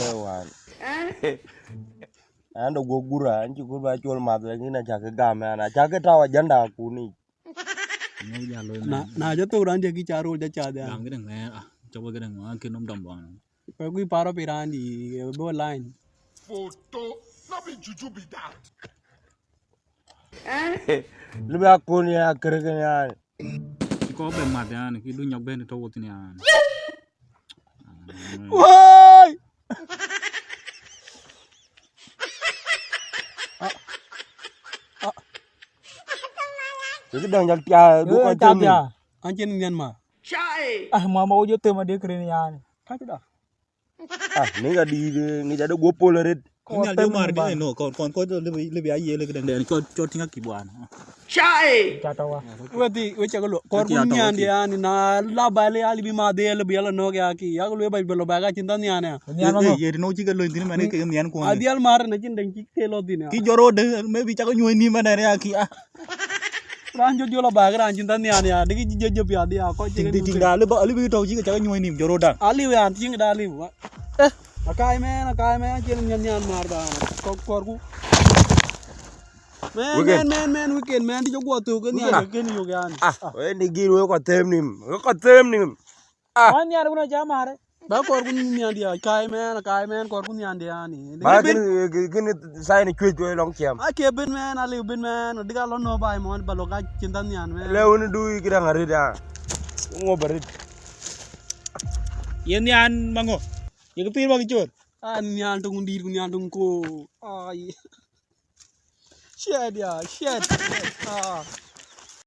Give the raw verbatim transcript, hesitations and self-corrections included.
lëu wään. An, de guɔ gur, an cï gur ba col math, lakin acä ke gam, an, acä ke tääu ajenda kun yic. Na, na jɔ thok raan diɛ̈ kï ca rol jɔ cath ya. Gam këdäŋ, eh, ah, cɔk wek këdäŋ, an, kï nom dɔm bɔn. Kɔc kuc par rɔ piny raan dï, eh, bï lany. Photo, not be juju be that. Lëbë akun ya kërë kën ya. Kɔc bɛ math ya, kï du nyɔk bɛ̈n tɔ̈ wɔ thïn ya. Woi! Yï däŋ jal tia, du kɔc tëmi. An cïn nhiɛn ma. Ah, mama, wo jɔ them adï kërin yani. Kacda. Ah, ni ka di, ni ka de guɔ pol red. Ni al jɔ mar di no, kon, kon, kon, lebi, lebi aye le këdäŋ den, cɔl, cɔl tinga ki bwana. Chai. Chata wa. Weti, we chakalo. Kɔr ku nyan di yani, na la ba le ali bi ma de le bi ala no ya ki. Ya lo ba lo ba ka cin dan yani. Nyan ma. Ye, ye no ci ka lo din mane ke nyan ko. Adial mar na cin den ci ke lo din ya. Ki joro de, me bi chaka nyuoi ni mane ya ki. Ah. Raan jɔ jɔl abak raan cïn than nhian ya, dï kï jɔ jɔ piath ya, kɔc cï tiŋ da, alï bï tɔ̈u cï ke cak nyuɔ̈ɔ̈ny nïm jɔt rot da. Aliu ya, tiŋ da aliu. Eh, akai mɛn, akai mɛn, cïn nyan nyan mar da. Kɔk kɔrku. Mɛn, mɛn, mɛn, mɛn, weekend mɛn, dï jɔ guɔ thök, ke nhian jɔ kën yök yani. Ah, we ni gïr we kɔ them nïm, we kɔ them nïm. Ah. Wan nhian wun aca mare. Ba kɔr ku nyian dia, kai mɛn, kai mɛn, kɔr ku nyian dia ni. Ba kini, kini sign cuec cuec long ciam. Ake bin mɛn, aliu bin mɛn, diga lo no bai mon, ba lo ka cin dan nyian mɛn. Le wun du ki dang arit ya. Ngo barit. Ye nyian mango. Ye kepir ba ki chor. Ah, nyian tung dir ku nyian tung ko. Ai. Shit ya, shit. Ah.